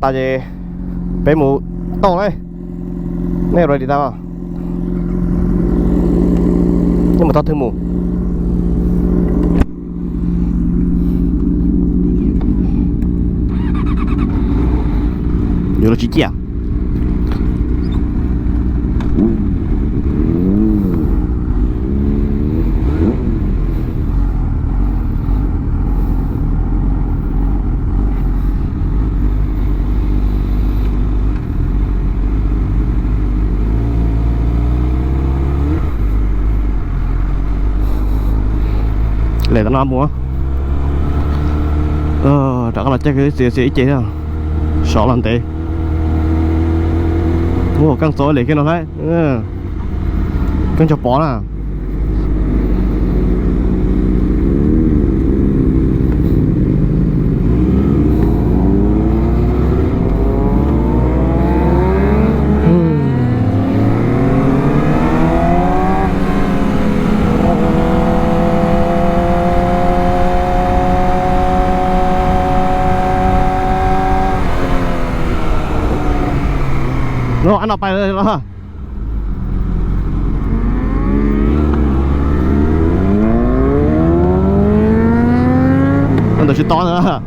Tas ces peb mus tau lauj. Nej ready tas, nej mus tau twg mus? Yuav los tsis ciaj. Lem tau no mus, rov qab los caij xiav xiav ib ce thiab, sov los ntev. Ua keej txaus lem kiag no thiab, keej tsis pom na. No, no pais no. Ntawm tsis tod na.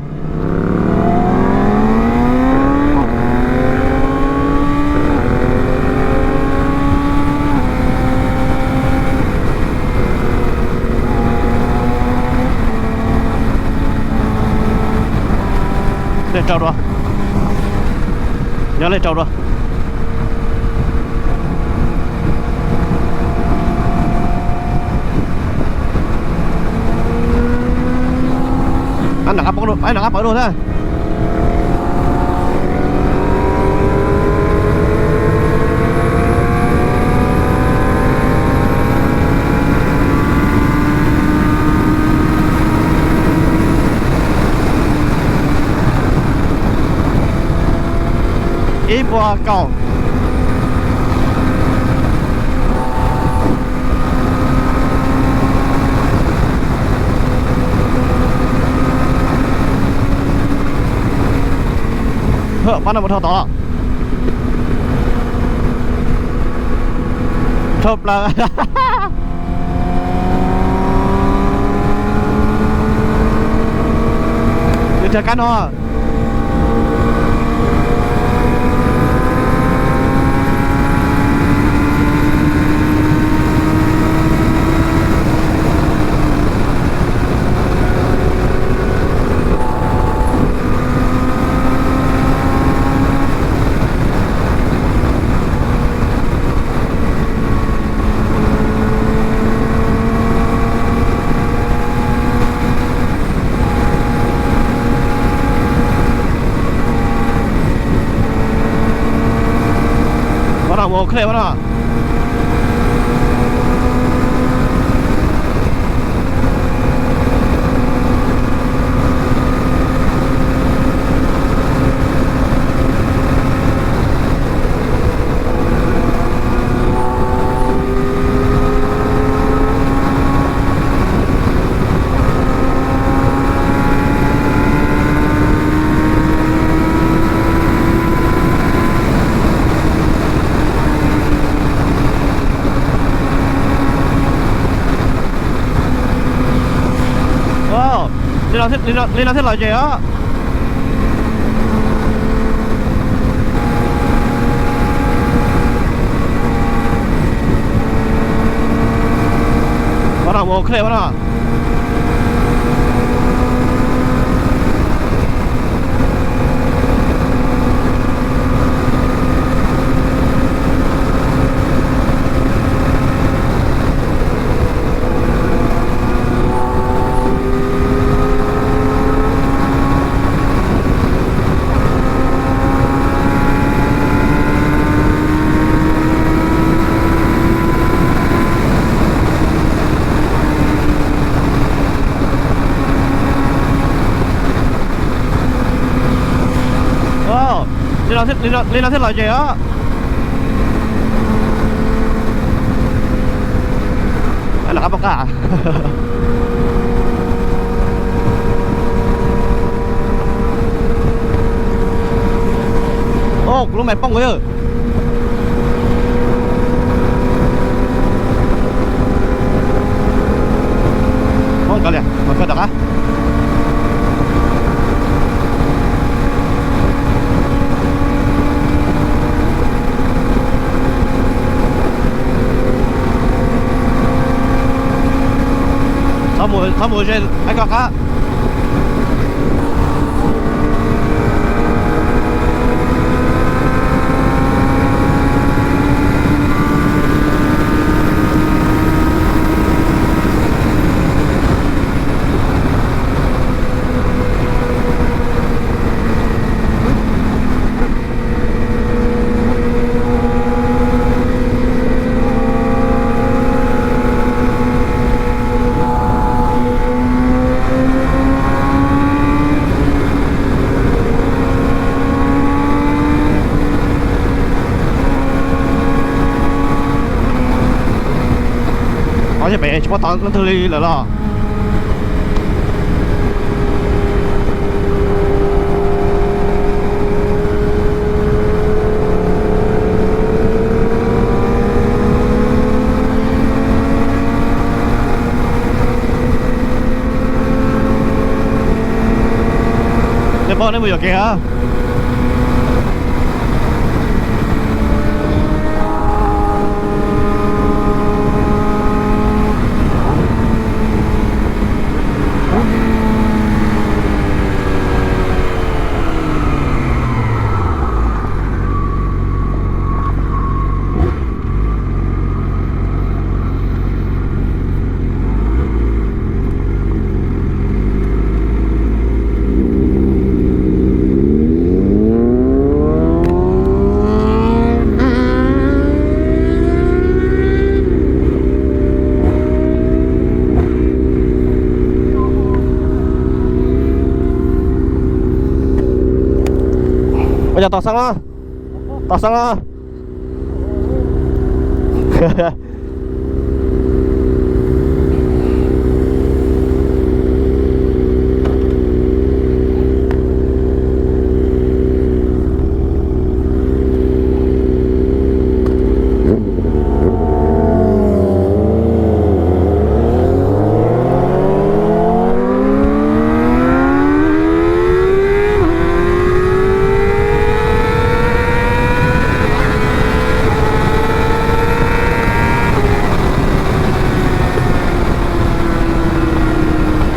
Lej rau dua. Nyob lej rau dua. Nram qab pawv dua thiab. Ib puas kaum. Pab no mus dhau tod. Dhau plaws. Yuav cog kab no. Pab no mus khej pab no. Li no thiaj los ze os. Pab no mus khej pab no. Li no thiaj los ze os. Lawv qab poj qab. Kuv lub mais poob kuv yog. Poob kawg li, mas kawg tom qab. Txhob mus, txhob mus ze, ib koj qab. Qhov ces pem tsis paub tau leej twg li lawm los. Nej paub, nej mus yuam kev a. Ua cas tos xeeb na, tos xeeb na.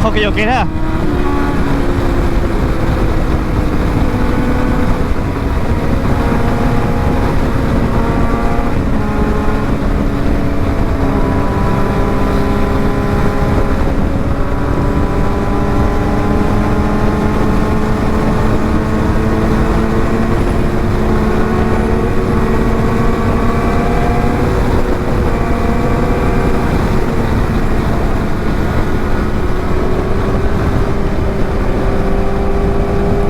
Qhov kev yuam kev thiab.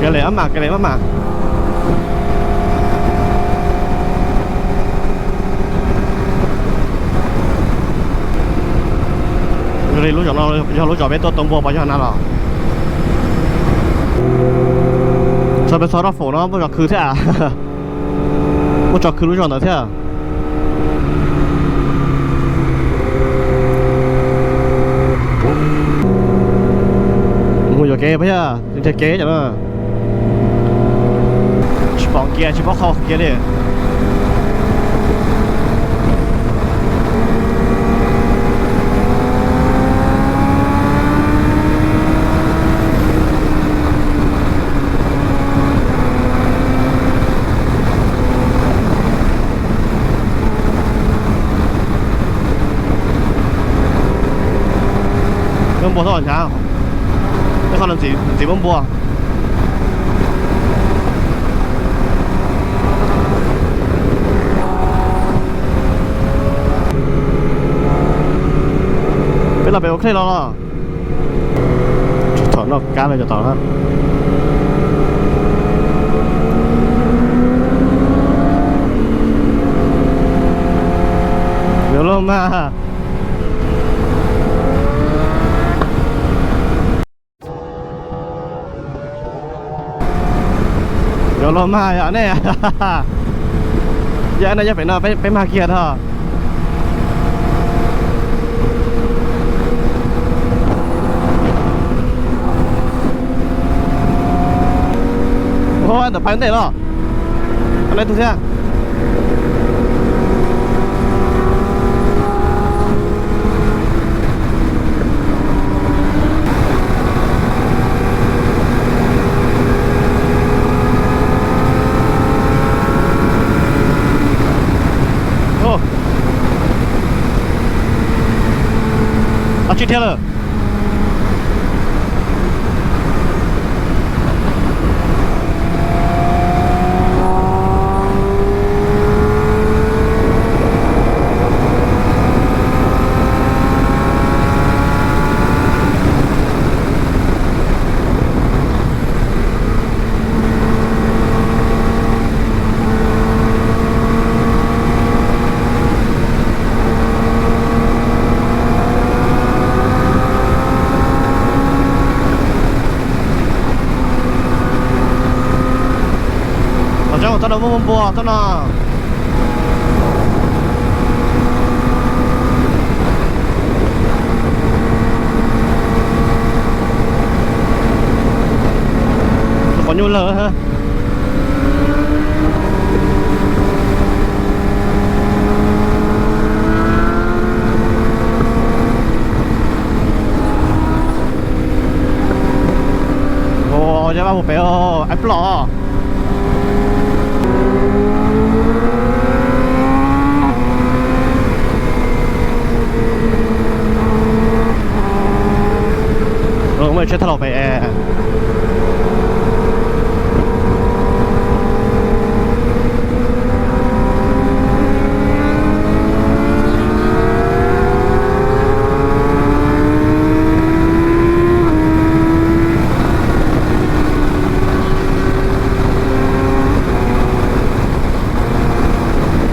Kev lem maj mam, kev lem maj mam. Yog li lub zos no yog lub zos peb tuaj tau npua pos yog na los? Txog peb txog Raj Foom no muaj zos khwv thiab. Muaj zos khwv lub zos ntawd thiab. Mus yuam kev pab yog nrhiav kev cov no. Tsis pom kiag, tsis paub qhov kiag li. Muaj npua txhob hnyav, ib qho ntxiv muaj npua. Peb los pem ua khej los los. Thaum noj kab no cov tau na. Yuav luag mas. Los mag yom nej. Yog nej nyob pem no peb mag kiag tho. Ua ntawm pais ntej los. Tus thiab. Tau tsib thiab lawm. Tau tsob no muaj npua tsob no. Qhov nyuj lawm. Ua, yog vaj mus pem, aib ploj. Muaj tsheb thauj los pem.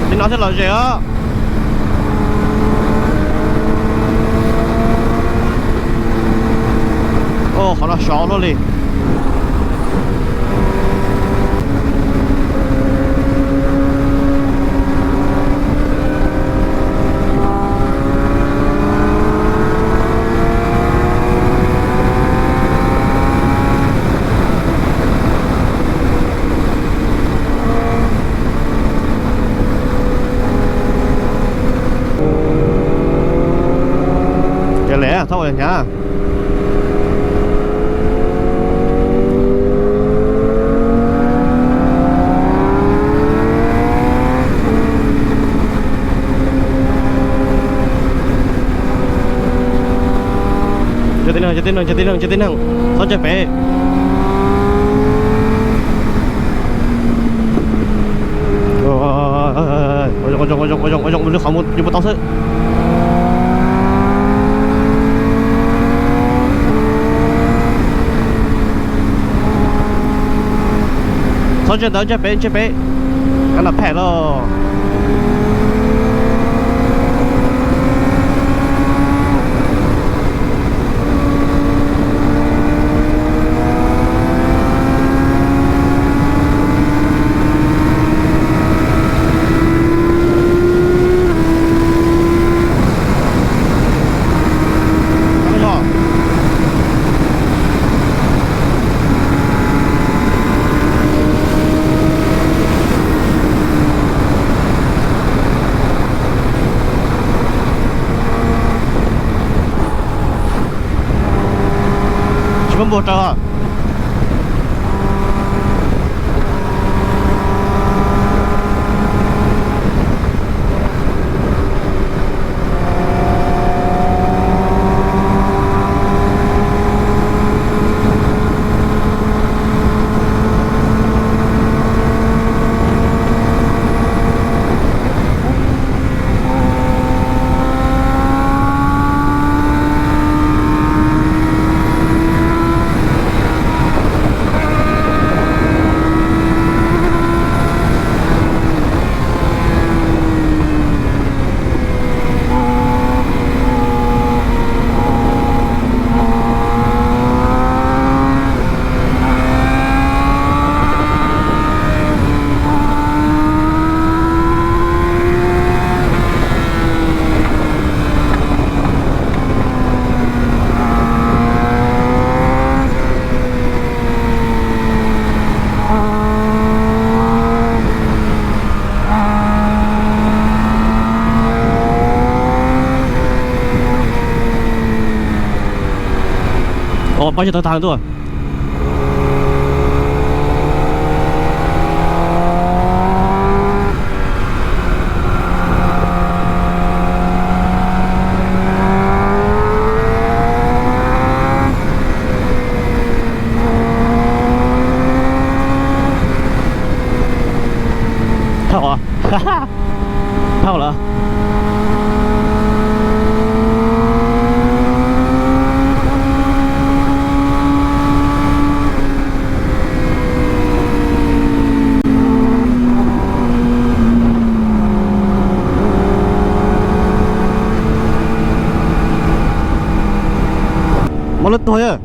Li no thiaj lom zem os. Qhov no sov luaj li. Ces lawm txhob ua hnyav. Cov tib neeg, cov tib neeg, cov tib neeg, cov tib neeg, txhob ntsia pem. Ua zoo, ua zoo, ua zoo, ua zoo, ua zoo, lwm qhov mus, yuav mus tau xwb. Txhob ntsia ntawd, ntsia pem, ntsia pem. Kab nas phej lauj. Tsis muaj npua rau. Pob tsis tawg tag ntua. Thauj, thauj lawm. Muaj lub tuag.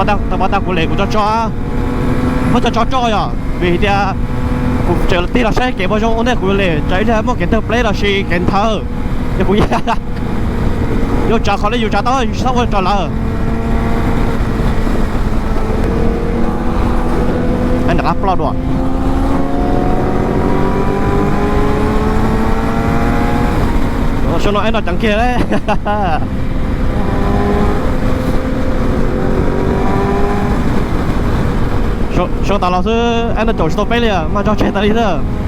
Tau pab tag kuv lem kuv tso tso, muab tso tso tso yom, vim tias kuv tseem tig los saib kev puas zoo ua ntej kuv lem tsam ib pliag muaj kev tawg pleb los sis kev nthawv, ces kuv yuav tsav qhov li yus tsav tau, yus tsis txhob ua raws lawv. Aib nram qab ploj dua. Xyoo no aib no ceev kiag. Xyoo tas los xwb aib no caum tsis tau peb li, mas tso tseg tas li xwb.